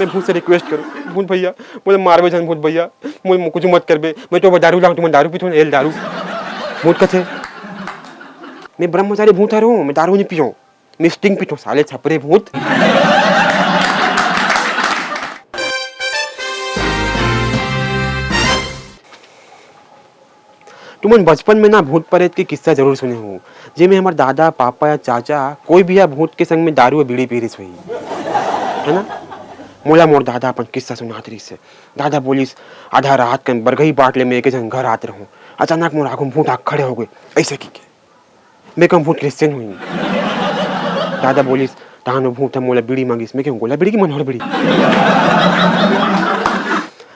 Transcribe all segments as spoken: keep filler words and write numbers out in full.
मैं भूत से रिक्वेस्ट करूँ, भूत भैया, मोला मारबे झन भूत भैया, मोला कुछ मत करबे, मैं तो दारू लाऊं, तुमन दारू पीथो ना, एल दारू। भूत कथे, मैं ब्रह्मचारी भूत हरो, मैं दारू नहीं पियो, मैं स्टिंग पीथो, साले छपरे भूत। तुमन बचपन में ना भूत प्रेत के किस्सा जरूर सुने हो, जेमे हमर दादा, पापा या चाचा कोई भी या भूत के संग में दारू या बीड़ी पी रिस होही, है ना? मोला मोर दादा अपन किस्सा सुनात रिस हे। दादा बोलिस, "आधा रात कन बरगही बाट ले मैं एके झन घर आत रहूं, अचानक मोर आगू में भूत आके खड़े हो गए, ऐसे की के।" मैं कहूं, "भूत क्रिश्चियन होही।" दादा बोलिस, "तहान वो भूत ह मोला बीड़ी मांगिस।" मैं कहूं, "गोला बीड़ी की मनोहर बीड़ी?"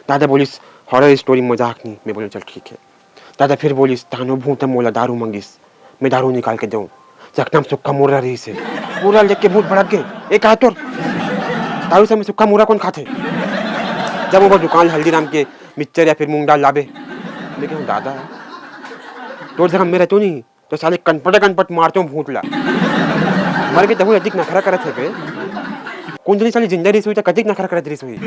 दादा बोलिस, "हॉरर स्टोरी, मजाक नहीं।" मैं बोलूं, "चल ठीक है।" दादा फिर बोलिस, "तहान वो भूत ह मोला दारू मांगिस, मैं दारू निकाल के देऊं।" चकना में सुक्खा मुर्रा रहिस हे। मुर्रा देख के भूत भड़क गे, "ए का तोर? दारू से में सुक्खा मुर्रा कौन खाथे? जब वो दुकान हल्दीराम के मिक्सचर या फिर मूंग दाल लाबे।" मैं कहूं, "दादा, तोर जगह में रहतो नहीं, तो साले कनपटे कनपट मारते हो भूत ला।" मर के तहू अधिक नखरा करत हे बे। कौन जनी साली जिंदा रहिस होही, त कतिक नखरा करत रहिस होही।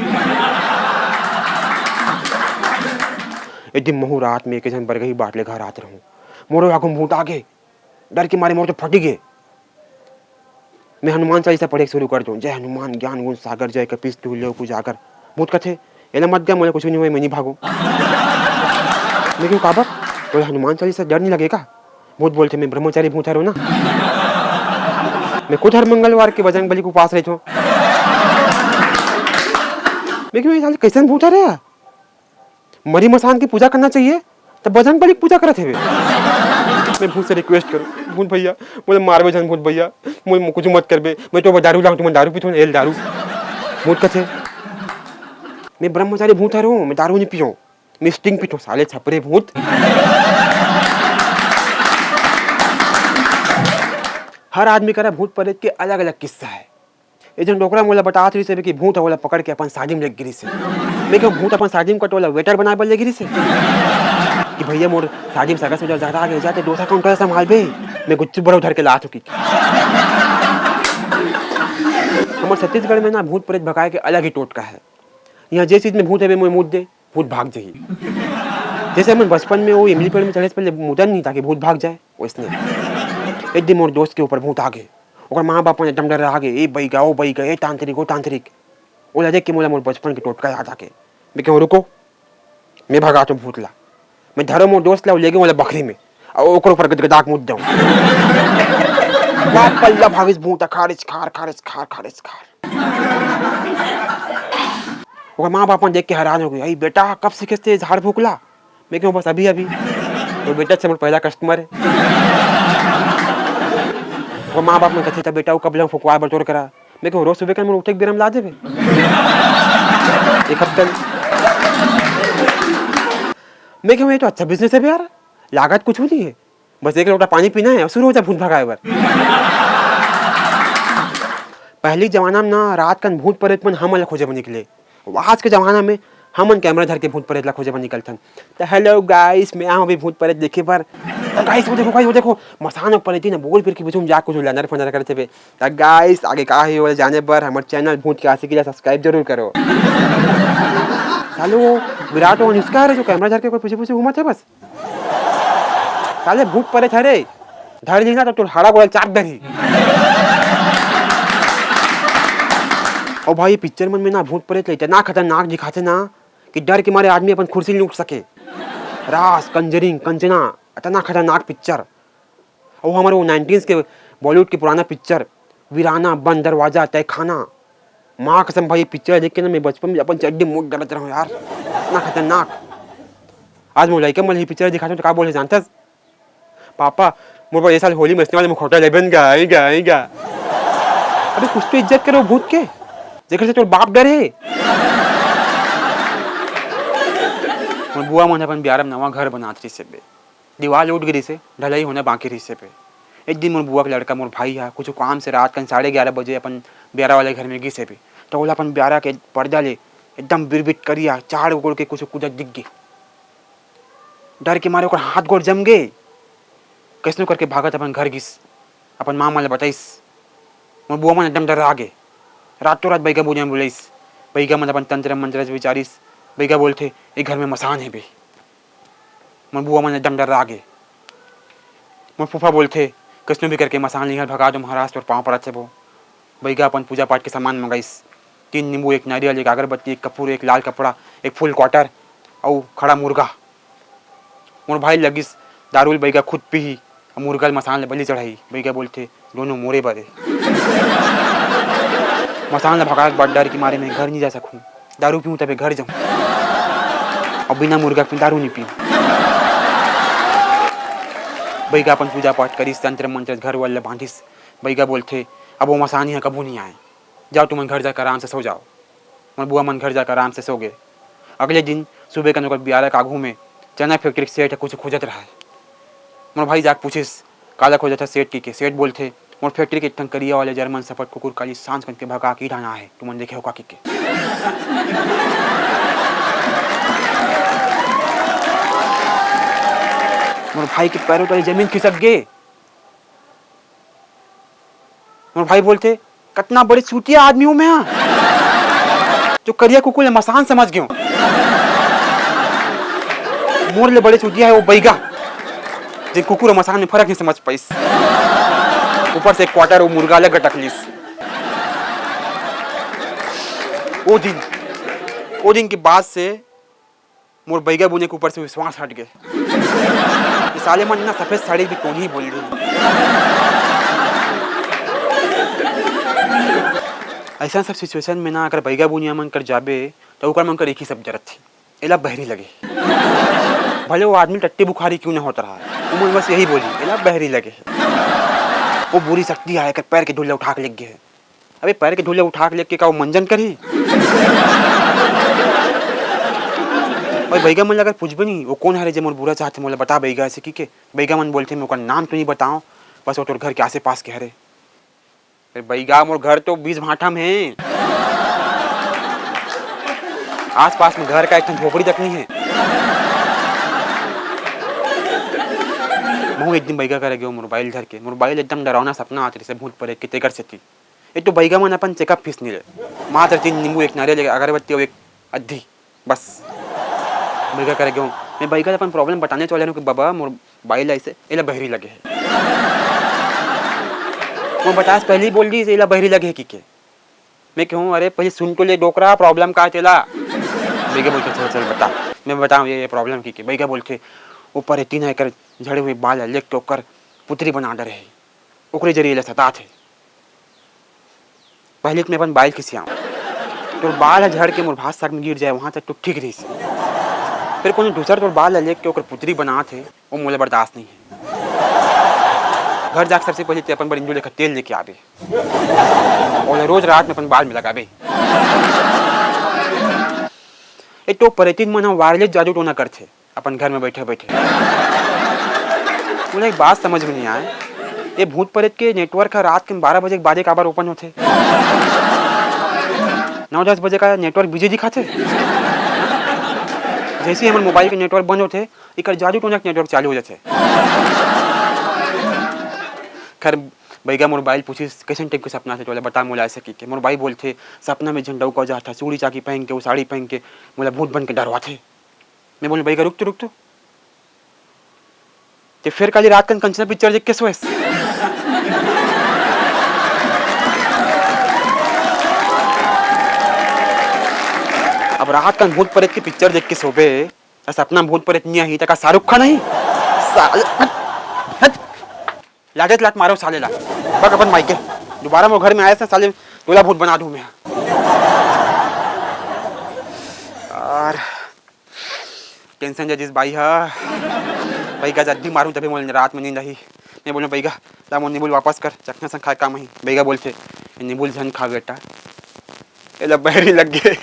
एक दिन महू रात में एके झन बरगही बाट ले घर आत रहूं, मोरो आगू में भूत आ गे। डर के मारे मोर तो फटी गे। मैं हनुमान चालीसा पढ़े शुरू कर दूं, "जय हनुमान ज्ञान गुण सागर, जय कपीस तिहु लोक उजागर।" भूत कथे, "एला मत गा, मोला कुछ नहीं हुआ, मैं नहीं भागो।" मैं कहूं, "काबर? तोला हनुमान चालीसा डर नहीं लगे का?" भूत बोलथे, "मैं ब्रह्मचारी भूत हरो ना।" मैं खुद हर मंगलवार के बजरंग बली के उपास रहथो। मैं कहूं, "ये साले कैसन भूत हरे यार?" मरी मसान की पूजा करना चाहिए, त बजरंग बली की पूजा करत हवे। मैं भूत से रिक्वेस्ट करूं, भूत भैया, मोला मारबे झन भूत भैया, मोला कुछ मत करबे, मैं तो दारू लाऊं, तुमन दारू पीथो ना, एल दारू। भूत कथे, "मैं ब्रह्मचारी भूत हरो, मैं दारू नहीं पियो, मैं स्टिंग पीथो, साले छपरे भूत।" हर आदमी करा भूत प्रेत के अलग-अलग किस्सा है। एक झन डोकरा मोला बतात रहिस हे कि भूत ह ओला पकड़ के अपन शादी में लेके गिरिस हे। मैं कहूं, "भूत अपन शादी में कटोला वेटर बनाए बर ले गिरिस हे?" कि, "भैया, मोर शादी में सगा सुजा ज्यादा आ गे, जाते डोसा काउंटर संभालबे, मैं गुच्चू बड़ा उधर के लात हूं कि।" हमर छत्तीसगढ़ में ना भूत प्रेत भगाए के अलग ही टोटका है। यहां जे चीज में भूत है, मैं मुद दे, भूत भाग जाही। जैसे हमन बचपन में वो इमली पेड़ में चढ़े से पहले मुदन नहीं, ताकि भूत भाग जाए, वैसने। एक दिन मोर दोस्त के ऊपर भूत आ गे। ओकर माँ बाप मन एकदम डर्रा गे, "ए बइगा, ओ बइगा, ए तांत्रिक, ओ तांत्रिक।" ओला देख के मोला मोर बचपन के टोटका याद आ गे। मैं कहूँ, "रुको, मैं भगात हूँ भूत ला।" मैं धरो मोर दोस्त ला, ले गे ओला बखरी में, अउ ओकर ऊपर गदगदा के मुद दऊँ। बाप पल्ला भागिस भूत, खारिच खार, खारिच खार, खारिच खार। ओकर माँ बाप मन देख के हैरान हो गे, "अई बेटा, कब सीखेस ते झाड़ फूक ला?" मैं कहूँ, "बस अभी अभी।" वो बेटा से मोर पहला कस्टमर है। ओकर माँ बाप मन कथे, "त बेटा, वो कब लंग फुकवाए बर तोर करा?" मैं कहूँ, "रोज सुबह के मोर उठे के बेरा में ला देबे।" एक हफ्ता ले। मैं कहूँ, "ये तो अच्छा बिजनेस है बे यार, लागत कुछ नहीं है।" बस एक लोटा पानी पीना है और शुरू हो जा भूत भगाए बर। पहली जमाना में ना रात कन भूत प्रेत मन हमन ला खोजे बर निकले। आज के जमाना में हमन कैमरा धर के भूत प्रेत ला खोजे बर निकलथन। तो हेलो गाइस, मैं आऊँ अभी भूत प्रेत देखे बर। तो गाइस, वो देखो, गाइस, वो देखो, मसान और प्रेती ना बोल फिर के बीच में जाके कुछ लनर फनर करते हुए। तो गाइस, आगे का है वो जाने बर हमर चैनल भूत के आशिकी ला सब्सक्राइब जरूर करो। सालो, वो विराट और अनुष्का है जो कैमरा धर के कोई पीछे पीछे घूमत है बस। साले भूत प्रेत हरे, धर ली ना तो तोर हाड़ा गोड़ा चाट डरही। और भाई, पिक्चर मन में ना भूत प्रेत ले इतना खतरनाक दिखाते ना कि डर के मारे आदमी अपन कुर्सी नहीं उठ सके। राज, कंजरिंग, कंचना, इतना खतरनाक पिक्चर। और हमारे वो नाइनटीन्स के बॉलीवुड के पुराना पिक्चर, वीराना, बंद दरवाजा, तहखाना। माँ कसम भाई, पिक्चर देख के ना मैं बचपन में अपन चड्डी मूड़ डालत रहूँ यार, इतना खतरनाक। आज मोर लइका मन ला पिक्चर दिखाते तो का बोले जानथस? "पापा, मोर बर ए साल होली में इसने वाले मुखौटा लेबे न गा, ई गा, ई गा।" अबे कुछ तो इज्जत करो भूत के, जेकर से तोर बाप डरे। मोर बुआ मन अपन बियारा में नवा घर बनात रहिस हे बे। दीवाल उठ गे रहिस हे, ढलई होना बाकी रहिस हे बे। एक दिन मोर बुआ के लड़का, मोर भाई हा, कुछ काम से रात कन साढ़े ग्यारह बजे अपन बियारा वाले घर में गिस हे बे। तो ओला अपन बियारा के पर्दा ले एकदम बिरबिट करिया चार गोड़ के कुछ कूदत दिख गे। डर के मारे ओकर हाथ गोड़ जम गे। कैसनो करके भागत अपन घर गिस, अपन माँ मन ल बताइस। मोर बुआ मन एकदम डरा गे। रातों रात बइगा बुनिया में बुलाइस, बइगा मन अपन तंत्र मंत्र विचारिस। बइगा बोलथे, "ए घर में मसान हे बे।" मोर बुआ मन एकदम डर्रा गे। मोर फूफा बोलथे, "कइसनो भी करके मसान ल इहाँ भगा दो महाराज, तोर पाँव परत हे वो।" बइगा अपन पूजा पाठ के सामान मंगाइस। तीन नींबू, एक नारियल, एक अगरबत्ती, एक कपूर, एक लाल कपड़ा, एक फुल क्वार्टर अउ खड़ा मुर्गा। मोर भाई लगिस, दारू ल बइगा खुद पीही, अउ मुर्गा ल मसान ल बलि चढ़ाही। बइगा बोलथे, "दोनों मोरे बरे।" मसान ल भगाए के बाद डर के मारे मैं घर नहीं जा सकूँ। दारू पीऊँ तभे घर जाऊँ। अउ बिना मुर्गा के दारू नहीं पीऊँ। बइगा अपन पूजा पाठ करिस, तंत्र मंत्र घर वर ल बांधिस। बइगा बोलथे, "अब वो मसान इहाँ कभू नहीं आए।" जाओ तुमन घर जाकर आराम से सो जाओ। मोर बुआ मन घर जाकर आराम से सो गे। अगले दिन सुबह कन ओकर बियारा के आघू में चना फैक्ट्री के सेठ ह कुछ खोजत रहय। मोर भाई जाके पूछिस, "काला खोजत ह सेठ?" कहिके। सेठ बोलथे, "मोर फैक्ट्री के एक ठन करिया वाले जर्मन सफेद कुकुर काली सांझ कन के भगा के डाना हे, तुमन देखे हो का?" कहिके। मोर भाई के पैरों तले जमीन खिसक गे। मोर भाई बोलथे, "कतना बड़े चूतिया आदमी हूँ मैं, हाँ? जो करिया कुकुर ल मसान समझ गेंव। मोर ले बड़े चूतिया हे वो बइगा, जेन कुकुर अउ मसान में फरक नहीं समझ पाइस। ऊपर से क्वार्टर वो मुर्गा अलग गटक लिस।" वो दिन, वो दिन के बाद से मोर बइगा बुने के ऊपर से विश्वास हट गे। ये साले मन ना सफेद साड़ी भी कोन ही बोल रही। ऐसा सब सिचुएशन में ना अगर बइगा बुनिया मन कर जाबे, तो ओकर मन कर एक ही शब्द जरत थी, "एला बहरी लगे।" भले वो आदमी टट्टी बुखारी क्यों ना होता रहा, वो मन बस यही बोली, "एला बहरी लगे।" वो बुरी शक्ति आए कर पैर के धूल उठा के लेग गे। अबे पैर के धूल उठा के लेके का वो मंजन करही? ओए बइगा मन ला अगर पूछबे नहीं, "वो कोन हरे जे मोर बुरा चाहथे, मोला बता बइगा," ऐसे कहिके, बइगा मन बोलथे, "मैं ओकर नाम तो नहीं बताओ, बस वो तोर घर के आसे पास के हरे।" फिर बइगा मोर घर तो बीस भाटा में हे, आस पास में घर का एक ठन झोपड़ी तक नहीं हे। महू एक दिन बइगा करा गेंव मोबाइल धर के, मोबाइल एकदम डरावना सपना आत रहिसे भूत परेत के, तेकर सेती। एक तो बइगा मन अपन चेकअप फीस नहीं ले, मात्र तीन नींबू, एक नारियल, एक अगरबत्ती अउ एक अद्धी, बस। बइगा करा गेंव मैं, बइगा ल अपन प्रॉब्लम बताने वाले हूँ कि बाबा मोर बाई ल ऐसे एला बहरी लगे हे। वो बतास पहले ही बोल दी एला बहरी लगे हे कहिके। मैं कहूँ, "अरे पहले सुन तो ले डोकरा, प्रॉब्लम का हे तेला?" बइगा बोलथे, "चल चल बता।" मैं बताऊँ ये, ये प्रॉब्लम कहिके। बइगा बोलथे, "वो परेतिन ह एकर झड़े हुए बाल ल लेके ओकर पुतरी बना डरे हे।" ओकरे जरिए एला सतात हे। पहले तो मैं अपन बाल खिसियाऊँ, तोर बाल ह झड़ के मोर भात साग में गिर जाए, वहाँ तक तो ठीक रहिस। फिर कोनो दूसर तोर बाल ल लेके ओकर पुतरी बनात हे, वो मोला बर्दाश्त नहीं हे। घर जाके सबसे पहले ते अपन बर इंदु लेखा तेल लेके आबे, ओला रोज रात में अपन बाल में लगाबे। एक तो परेतिन मन ह वायरलेस जादू टोना करथे। अपन घर में बइठे बइठे। मोला एक बात समझ में नहीं आए, ये भूत परेत के नेटवर्क ह रात के बारह बजे के बादे काबर ओपन होथे? नौ दस बजे का नेटवर्क बिजी दिखाथे। जैसे ही हमर मोबाइल के नेटवर्क बंद होथे, इकर जादू टोना के नेटवर्क चालू हो जाथे। खैर, बइगा मोर बाई ल पूछिस, "कइसन टाइप के सपना आथे तोला, बता मोला ऐसे कहिके।" मोर बाई बोलथे, "सपना में झंडा उका जात हे, चूड़ी चाकी पहन के, वो साड़ी पहन के, मोला भूत बन के डरवाथे।" मैं बोलूँ, "बइगा रुक तो, रुक तो, ते फेर काली रात कन कंचना पिक्चर देख के सोएस?" अब रात कन भूत परेत के पिक्चर देख के सोबे, अउ सपना में भूत परेत नहीं आही, त का शाहरुख खान आही? साले, हट, हट। लाते लात मारो साले ला। बक अपन माई के। दोबारा मोर घर में आए से साले तोला भूत बना दूं मैं। यार, टेंशन जा जिस बाई हा। बइगा जब भी मारूं तभी मोला रात में नींद आही। मैं बोलूं, "बइगा, ला मोर नींबू वापस कर, चखना संग खाए काम आही।" बइगा बोलथे, "ये नींबू झन खा बेटा, एला बहरी लग गे।"